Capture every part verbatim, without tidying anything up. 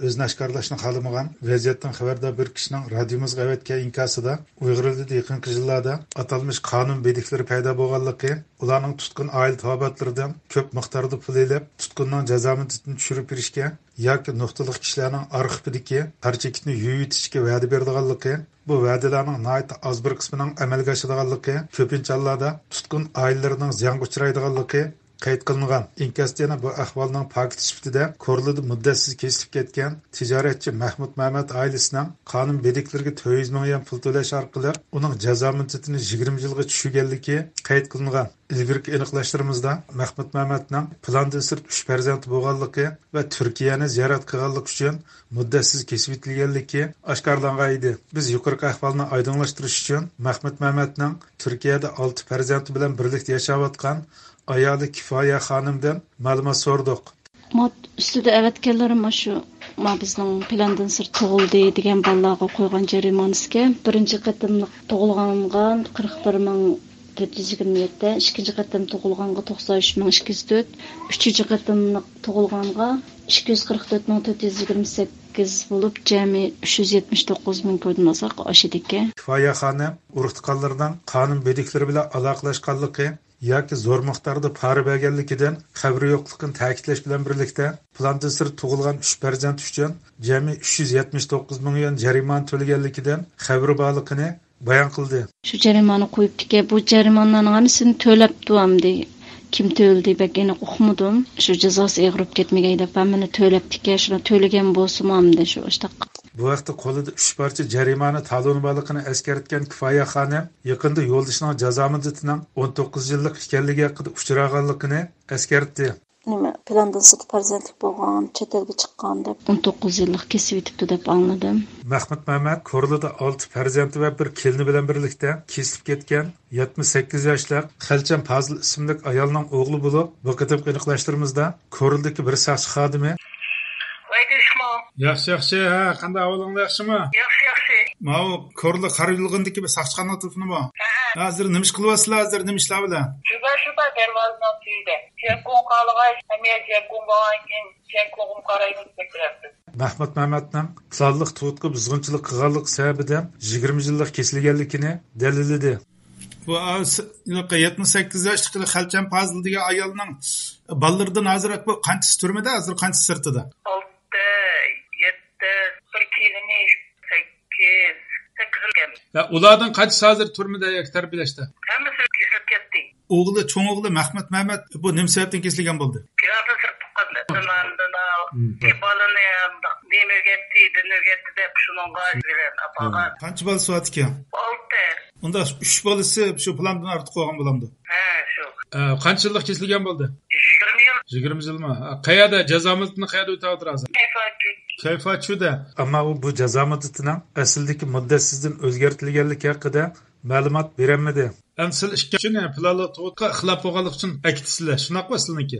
ئۆزىنى ئاشكارىلاشنى خالىمىغان، ۋەزىيەتتىن خەۋەردار بىر كىشىنىڭ رادىيومىزغا ئەۋەتكەن ئىنكاسىدا، ئۇيغۇر ئېلىدا يېقىنقى يىللاردا ئاتالمىش قانۇن بېدىكلىرى پەيدا بولغانلىقى، ئۇلارنىڭ تۇتقۇن ئائىلە تاۋابىئاتلىرىدىن كۆپ مىقداردا پۇل ئېلىپ، تۇتقۇننىڭ جازا مۇددىتىنى چۈشۈرۈپ بېرىشكە ياكى نۇقتىلىق كىشىلەرنىڭ ئارقا ئىپىدىكى قارا چېكىتنى يۇيۇۋېتىشكە ۋەدە بېرىدىغانلىقى، بۇ ۋەدىلەرنىڭ ناھايىتى ئاز بىر قىسمىنىڭ ئەمەلگە ئاشىدىغانلىقى، كۆپىنچە ھاللاردا تۇتقۇن ئائىلىلىرىنىڭ زىيانغا ئۇچرايدىغانلىقى قەيت قىلىنغان. ئىنكاستا يەنە بۇ ئەھۋالنىڭ پاكىتى سۈپىتىدە كورلىدا مۇددەتسىز كېسىلىپ كەتكەن تىجارەتچى مەھمۇت مەمەت ئائىلىسىنىڭ قانۇن بېدىكلىرىگە تۆت يۈز مىڭ يۈەن پۇل تۆلەش ئارقىلىق ئۇنىڭ جازا مۇددىتىنى يىگىرمە يىلغا چۈشۈرگەنلىكى قەيت قىلىنغان. ئىلگىرىكى ئېنىقلاشلىرىمىزدا مەھمۇت مەمەتنىڭ پىلاندىن سىرت ئۈچ پەرزەنتى بولغانلىقى ۋە تۈركىيەنى زىيارەت قىلغانلىقى ئۈچۈن مۇددەتسىز كېسىۋېتىلگەنلىكى ئاشكارىلانغان ئىدى. بىز يۇقىرىقى ئەھۋالنى ئايدىڭلاشتۇرۇش ئۈچۈن مەھمۇت مەمەتنىڭ تۈركىيەدە ئالتە پەرزەنتى بىلەن بىرلىكتە ياشاۋاتقان ئايالى كىفايە خانىمدىن مەلۇمات سورىدۇق. ما ئۈستىدە ئەۋەتكەنلىرىم مانا شۇ، ما بىزنىڭ پىلاندىن سىرت تۇغۇلدى دېگەن بالىلارغا قويغان جەرىمانىسىكەن. بىرىنچى قېتىملىق تۇغۇلغانغا قىرىق بىر مىڭ تۆت يۈز يىگىرمە يەتتە، ئىككىنچى قېتىم تۇغۇلغانغا توقسان ئۈچ مىڭ ئىككى يۈز تۆت، ئۈچىنچى قېتىملىق تۇغۇلغانغا ئىككى يۈز قىرىق تۆت مىڭ تۆت يۈز يىگىرمە سەككىز بولۇپ، جەمئىي ئۈچ يۈز يەتمىش توققۇز مىڭ كوردىن ئازراق ئاشىدىكەن. كىفايە خانىم ئۇرۇق-تۇغقانلىرىنىڭ قانۇن بېدىكلىرى بىلەن ئالاقىلەشكەنلىكى ياكى زور مىقداردا پارا بەرگەنلىكىدىن خەۋىرى يوقلۇقىنى تەكىتلەش بىلەن بىرلىكتە، پىلاندىن سىرت تۇغۇلغان ئۈچ پەرزەنت ئۈچۈن جەمئىي ئۈچ يۈز يەتمىش توققۇز مىڭ يۈەن جەرىمانە تۆلىگەنلىكىدىن خەۋىرى بارلىقىنى بايان قىلدى. شۇ جەرىمانە قويۇپتىكەن. بۇ جەرىمانىلارنىڭ ھەممىسىنى تۆلەپتۇ ئەمدى. كىم تۆلىدى، بەك ئېنىق ئۇقمىدىم. شۇ جازاسى ئېغىرىپ كەتمىگەي دەپ ھەممىنى تۆلەپتىكەن. شۇنى تۆلىگەن بولسىمۇ ئەمدى شۇ ئاشتاق. بۇ ھەقتە قولىدا ئۈچ پارچە جەرىمانە تالونى بارلىقىنى ئەسكەرتكەن كىفايە خانىم يېقىندا يولدىشىنىڭ جازا مۇددىتىنىڭ ئون توققۇز يىللىق ئىكەنلىكى ھەققىدە ئۇچرىغانلىقىنى ئەسكەرتتى. نېمە، پىلاندىن سىرت پەرزەنتلىك بولغان، چەت ئەلگە چىققان دەپ. ئون توققۇز يىللىق كېسىۋېتىپتۇ دەپ ئاڭلىدىم. مەھمۇت مەمەت كورلىدا ئالتە پەرزەنتى ۋە بىر كېلىنى بىلەن بىرلىكتە كېسىلىپ كەتكەن يەتمىش سەككىز ياشلىق خەلچەم پازىل ئىسىملىك ئايالنىڭ ئوغلى بولۇپ، بۇ قېتىمقى ئېنىقلاشلىرىمىزدا كورلىدىكى بىر ساقچى خادىمى. ۋەي، تىنچمۇ؟ ياخشى، ياخشى. ھە، قانداق ئەھۋالىڭلار، ياخشىمۇ؟ ياخشى، ياخشى. ماۋۇ كورلا قارا يولىغىندىكى بىر ساقچىخانا تېلېفونىمۇ؟ ھە، ھە. ھازىر نېمە ئىش قىلىۋاتىسىلەر، ھازىر نېمە ئىشلار بىلەن؟ شۇ بار، شۇ بار، دەرۋازىنىڭ تۈۋىدە. جيەنگۇڭ قالغاچ، ھەممە يەر جيەنگۇڭ بولغاندىكىن، جيەنگۇڭغا قارايمىز دەپ تۇراتتى. مەھمۇت مەمەتنىڭ پىلانلىق تۇغۇتقا بۇزغۇنچىلىق قىلغانلىقى سەۋەبىدىن يىگىرمە يىللىق كېسىلگەنلىكىنى دەلىللىدى. بۇ، ئا، س-، يەتمىش سەككىز ياشلىق خەلچەم پازىل دېگەن ئايالنىڭ بالىلىرىدىن ھازىر بۇ قانچىسى تۈرمىدە، ھازىر قانچىسى سىرتىدا؟ ئالتە، يەتتە، بىر كېلىنى، سەككىز، سەككىز ئىكەن. يا، ئۇلاردىن قانچىسى ھازىر تۈرمىدە ياكى تەربىيەلەشتە؟ ھەممىسى كېسىلىپ كەتتى. ئوغلى، چوڭ ئوغلى مەھمۇت مەمەت بۇ نېمە سەۋەبتىن كېسىلگەن بولدى؟ پىلاندا سىرت تۇغقان. مم. ئىككى بالىنى نېمە ئۆگەتتى، دىن ئۆگەتتى دەپ شۇنىڭغا بىلەن ئاپارغان. قانچە بالىسى بار ئىكەن؟ ئالتە. ئۇنداق ئۈچ بالىسى شۇ پىلاندىن ئارتۇق بولغان بولامدۇ؟ ھە، شۇ. ئە، قانچە يىللىق كېسىلگەن بولدى؟ يىگىرمە يىل. يىگىرمە يىلمۇ؟ ئە، قەيەردە، جازا مۇددىتىنى قەيەردە ئۆتەۋاتىدۇ ھازىر؟ كەيفاچۈ. كەيفاچۈدە. ئەمما ئۇ بۇ جازا مۇددىتىنىڭ ئەسلىدىكى مۇددەتسىزدىن ئۆزگەرتىلگەنلىكى ھەققىدە مەلۇمات بېرەلمىدى. ئەمدى سىلەر ئىككى ئۈچۈن، يەنى پىلانلىق تۇغۇتقا خىلاپ بولغانلىقى ئۈچۈن ئەكېتىسىلەر، شۇنداقمۇ سىلىنىڭكى؟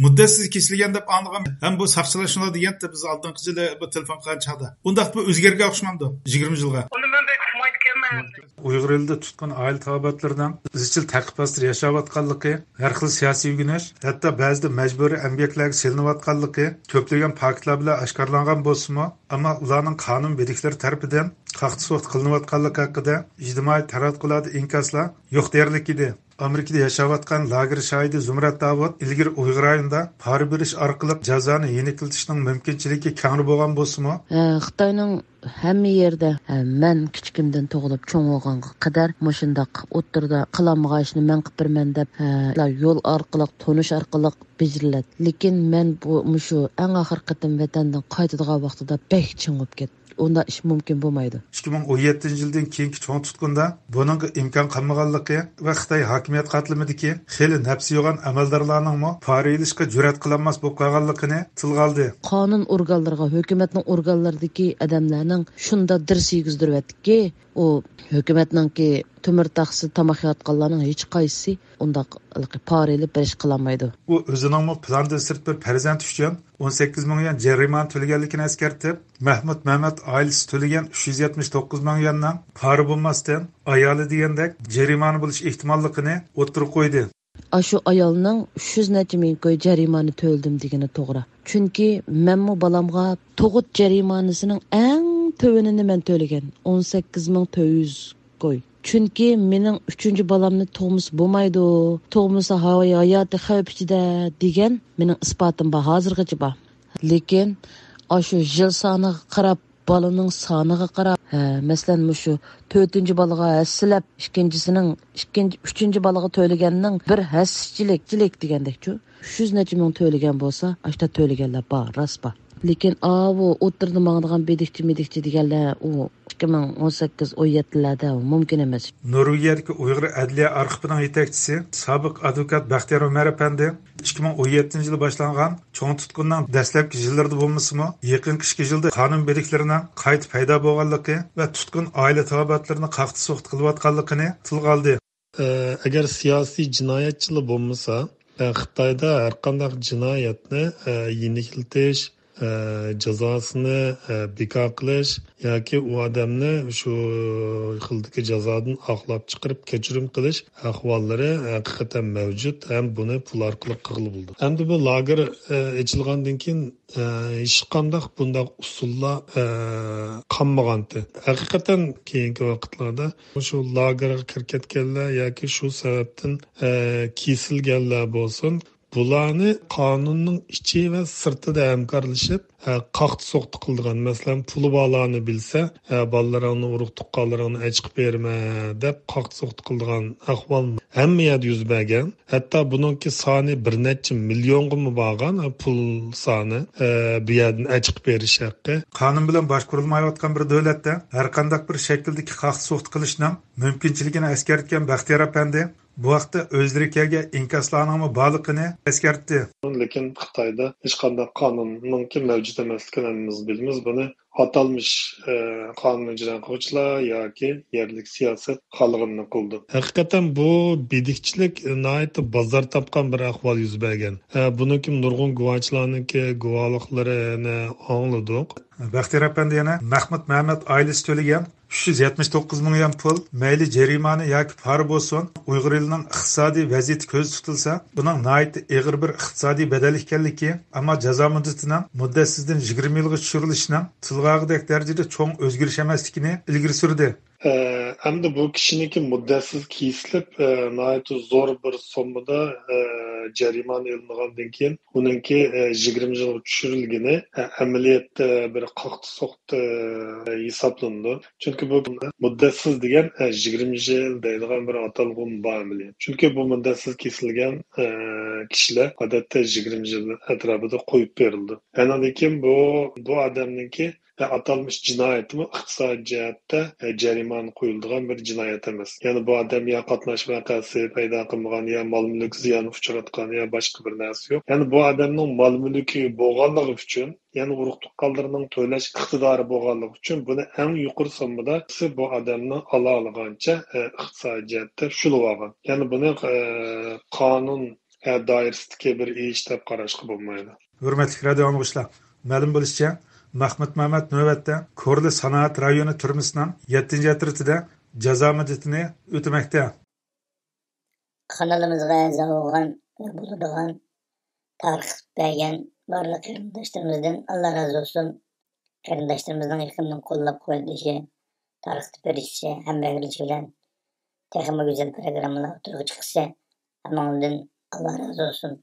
مۇددەتسىز كېسىلگەن دەپ ئاڭلىغان ھەم بۇ ساقچىلار شۇنداق دېگەنتى، بىز ئالدىنقى يىلى بۇ تېلېفون قىلغان چاغدا. ئۇنداق بۇ ئۆزگەرگەن ئوخشىمامدۇ؟ يىگىرمە يىلغا. ئۇنى مەن بەك ئۇقمايدىكەنمەن. ئۇيغۇر ئېلىدە تۇتقۇن ئائىلە تاۋابىئاتلىرىنىڭ ئىزچىل تەقىپ ئاستىدا ياشاۋاتقانلىقى، ھەر خىل سىياسىي ئۆگىنىش، ھەتتا بەزىدە مەجبۇرىي ئەمگەكلەرگە سېلىنىۋاتقانلىقى كۆپلىگەن پاكىتلار بىلەن ئاشكارىلانغان بولسىمۇ، ئەمما ئۇلارنىڭ قانۇن بېدىكلىرى تەرىپىدىن قاقتى-سوقتى قىلىنىۋاتقانلىقى ھەققىدە ئىجتىمائىي تاراتقۇلاردا ئىنكاسلار يوق دېيەرلىك ئىدى. ئامېرىكىدا ياشاۋاتقان لاگېر شاھىدى زۇمرەت داۋۇت ئىلگىرى ئۇيغۇر رايونىدا پارا بېرىش ئارقىلىق جازانى يېنىكلىتىشنىڭ مۇمكىنچىلىكى كەڭرى بولغان بولسىمۇ، ھە، خىتاينىڭ ھەممە يەردە، ھە، مەن كىچىكىمدىن تۇغۇلۇپ چوڭ بولغانغا قەدەر مۇشۇنداق ئوتتۇرىدا قىلالمىغان ئىشنى مەن قىلىپ بېرىمەن دەپ، ھە، يول ئارقىلىق، تونۇش ئارقىلىق بېجىرىلەتتى. لېكىن مەن بۇ، مۇشۇ ئەڭ ئاخىرقى قېتىم ۋەتەندىن قايتىدىغان ۋاقتىدا بەك چىڭ بولۇپ كەتتىم. ئۇنداق ئىش مۇمكىن بولمايدۇ. ئىككى مىڭ ئون يەتتىنچى يىلدىن كېيىنكى چوڭ تۇتقۇندا بۇنىڭغا ئىمكان قالمىغانلىقى ۋە خىتاي ھاكىمىيەت قاتلىمىدىكى خېلى نەپسى يوغان ئەمەلدارلارنىڭمۇ پارا ئېلىشقا جۈرئەت قىلالماس بولۇپ قالغانلىقىنى تىلغا ئالدى. قانۇن ئورگانلىرىغا، ھۆكۈمەتنىڭ ئورگانلىرىدىكى ئادەملەرنىڭ شۇنداق دىرسە يېگۈزدۈرۈۋەتتىكى، ئۇ ھۆكۈمەتنىڭكى تۆمۈر تاخسىسىدا تاماق يەۋاتقانلارنىڭ ھېچقايسىسى ئۇنداق پارا ئېلىپ بېرىشكە قىلالمايدۇ. ئۇ ئۆزىنىڭمۇ پىلاندىن سىرت بىر پەرزەنت ئۈچۈن ئون سەككىز مىڭ يۈەن جەرىمانە تۆلىگەنلىكىنى ئەسكەرتىپ، مەھمۇت مەمەت ئائىلىسى تۆلىگەن ئۈچ يۈز يەتمىش توققۇز مىڭ يۈەننىڭ پارا بولماستىن، ئايالى دېگەندەك جەرىمانە بولۇش ئېھتىماللىقىنى ئوتتۇرىغا قويدى. ئاشۇ ئايالنىڭ ئۈچ يۈز نەچچە مىڭ كوي جەرىمانە تۆلىدىم دېگىنى توغرا. چۈنكى مەنمۇ بالامغا تۇغۇت جەرىمانىسىنىڭ ئەڭ تۆۋىنىنى مەن تۆلىگەن، ئون سەككىز مىڭ تۆت يۈز كوي. چۈنكى مېنىڭ ئۈچىنچى بالامنى تۇغمىسا بولمايدۇ، تۇغمىسا ھاي-، ھاياتى خەۋپ ئىچىدە دېگەن مېنىڭ ئىسپاتىم بار، ھازىرغىچە بار. لېكىن ئاشۇ يىل سانىغا قاراپ، بالىنىڭ سانىغا قاراپ، ھە، مەسىلەن، مۇشۇ تۆتىنچى بالىغا ھەسسىلەپ، ئىككىنچىسىنىڭ، ئىككىنچى، ئۈچىنچى بالىغا تۆلىگەننىڭ بىر ھەسسىچىلىك، چىلىك دېگەندەكچۇ، ئۈچ يۈز نەچچە مىڭ تۆلىگەن بولسا، ئاشتا تۆلىگەنلەر بار، راست بار. لېكىن ئاۋۇ ئوتتۇرىدا ماڭىدىغان بېدىكچى، مېدىكچى دېگەنلەر، ئۇ ئىككى مىڭ ئون سەككىز، ئون يەتتىلەردە مۇمكىن ئەمەس. نورۋېگىيەدىكى ئۇيغۇر ئەدلىيە ئارخىپىنىڭ يېتەكچىسى، سابىق ئادۋوكات بەختىيار ئۆمەر ئەپەندى ئىككى مىڭ ئون يەتتىنچى يىلى باشلانغان چوڭ تۇتقۇننىڭ دەسلەپكى يىللىرىدا بولمىسىمۇ، يېقىنقى ئىككى يىلدا قانۇن بېدىكلىرىنىڭ قايتا پەيدا بولغانلىقى ۋە تۇتقۇن ئائىلە تاۋابىئاتلىرىنى قاقتى-سوقتى قىلىۋاتقانلىقىنى تىلغا ئالدى. ئە، ئەگەر سىياسىي جىنايەتچىلا بولمىسا، ئە، خىتايدا ھەرقانداق جىنايەتنى، ئە، يېنىكلىتىش، ئە، جازاسىنى، ئە، بىكار قىلىش ياكى ئۇ ئادەمنى شۇ خىلدىكى جازادىن ئاقلاپ چىقىرىپ كەچۈرۈم قىلىش ئەھۋاللىرى ھەقىقەتەن مەۋجۇت ھەم بۇنى پۇل ئارقىلىق قىلغىلى بولىدۇ. ئەمدى بۇ لاگېر، ئە، ئېچىلغاندىن كېيىن، ئە، ھېچقانداق بۇنداق ئۇسۇللار، ئە، قالمىغانتى. ھەقىقەتەن كېيىنكى ۋاقىتلاردا شۇ لاگېرغا كىرىپ كەتكەنلەر ياكى شۇ سەۋەبتىن، ئە، كېسىلگەنلەر بولسۇن، بۇلارنى قانۇننىڭ ئىچى ۋە سىرتىدا ھەمكارلىشىپ، ئە، قاقتى-سوقتى قىلىدىغان، مەسىلەن، پۇلى بارلارنى بىلسە، ئە، بالىلىرىڭنى، ئۇرۇق-تۇغقانلىرىڭنى ئەچىقىپ بېرىمەن دەپ قاقتى-سوقتى قىلىدىغان ئەھۋال ھەممە يەردە يۈز بەرگەن. ھەتتا بۇنىڭكى سانى بىر نەچچە مىليونغىمۇ بارغان، ئە، پۇل سانى، ئە، بۇ يەردىن ئەچىقىپ بېرىش ھەققى. قانۇن بىلەن باشقۇرۇلمايۋاتقان بىر دۆلەتتە ھەرقانداق بىر شەكىلدىكى قاقتى-سوقتى قىلىشنىڭ مۇمكىنچىلىكىنى ئەسكەرتكەن بەختىيار ئەپەندى، بۇ ھەقتە ئۆزلىرى كەلگەن ئىنكاسلارنىڭمۇ بارلىقىنى ئەسكەرتتى. لېكىن خىتايدا ھېچقانداق قانۇننىڭكى مەۋجۇت ئەمەسلىكىنى ھەممىمىز بىلىمىز. بۇنى ئاتالمىش، ئە، قانۇن ئىجرا قىلغۇچىلار ياكى يەرلىك سىياسەت خالىغىنىنى قىلىدۇ. ھەقىقەتەن بۇ بېدىكچىلىك ناھايىتى بازار تاپقان بىر ئەھۋال يۈز بەرگەن. ئە، بۇنىڭكى نۇرغۇن گۇۋاچىلارنىڭكى گۇۋاھلىقلىرىنى ئاڭلىدۇق. بەختىيار ئەپەندى يەنە مەخمۇت مەمەت ئائىلىسى تۆلىگەن ئۈچ يۈز يەتمىش توققۇز مىڭ يۈەن پۇل، مەيلى جەرىمانە ياكى پارا بولسۇن، ئۇيغۇر ئېلىنىڭ ئىقتىسادىي ۋەزىيىتى كۆزدە تۇتۇلسا، بۇنىڭ ناھايىتى ئېغىر بىر ئىقتىسادىي بەدەل ئىكەنلىكى، ئەمما جازا مۇددىتىنىڭ مۇددەتسىزدىن يىگىرمە يىلغا چۈشۈرۈلۈشىنىڭ تىلغا ئالغۇدەك دەرىجىدە چوڭ ئۆزگىرىش ئەمەسلىكىنى ئىلگىرى سۈردى. ئە، ئەمدى بۇ كىشىنىڭكى مۇددەتسىز كېسىلىپ، ئە، ناھايىتى زور بىر سوممىدا، ئە، جەرىمانە ئېلىنغاندىن كېيىن، ئۇنىڭكى، ئە، يىگىرمە يىلغا چۈشۈرۈلگىنى، ئە، ئەمەلىيەتتە بىر قاقتى-سوقتى، ئە، ھېسابلىنىدۇ. چۈنكى بۇ مۇددەتسىز دېگەن، ئە، يىگىرمە يىل دەيدىغان بىر ئاتالغۇمۇ بار ئەمەلىيەت. چۈنكى بۇ مۇددەتسىز كېسىلگەن، ئە، كىشىلەر ئادەتتە يىگىرمە يىل ئەتراپىدا قويۇپ بېرىلىدۇ. ئاندىن كېيىن بۇ، بۇ ئادەمنىڭكى ئاتالمىش جىنايىتىمۇ ئىقتىسادىي جەھەتتە، ئە، جەرىمانە قويۇلىدىغان بىر جىنايەت ئەمەس. يەنى بۇ ئادەم يا قاتناش ۋەقەسى پەيدا قىلمىغان، يا مال-مۈلۈك زىيان ئۇچراتقان، يا باشقا بىر نەرسە يوق. يەنى بۇ ئادەمنىڭ مال-مۈلكى بولغانلىقى ئۈچۈن، يەنى ئۇرۇق-تۇغقانلىرىنىڭ تۆلەش ئىقتىدارى بولغانلىقى ئۈچۈن بۇنى ئەڭ يۇقىرى سوممىدا بۇ ئادەمنىڭ ئالالىغانچە، ئە، ئىقتىسادىي جەھەتتە شۇلىۋالغان. يەنى بۇنى، ئە، قانۇن، ئە، دائىرىسىدىكى بىر ئىش دەپ قاراشقا بولمايدۇ. ھۆرمەتلىك رادىئو ئاڭلىغۇچىلار، مەلۇم بولۇشىچە، مەخمۇت مەمەت نۆۋەتتە كورلا سانائەت رايونى تۈرمىسىنىڭ يەتتىنچى ئەترىتىدە جازا مۇددىتىنى ئۆتىمەكتە. قانىلىمىزغا ئەزا بولغان ۋە بولىدىغان تارقىتىپ بەرگەن بارلىق قېرىنداشلىرىمىزدىن ئاللا رازى بولسۇن. قېرىنداشلىرىمىزنىڭ يېقىندىن قوللاپ قۇۋۋەتلىشى، تارقىتىپ بېرىشى، ھەمراھلىشى بىلەن تېخىمۇ گۈزەل پروگراممىلار ئوتتۇرىغا چىقىشى ھەممىڭلاردىن ئاللا رازى بولسۇن.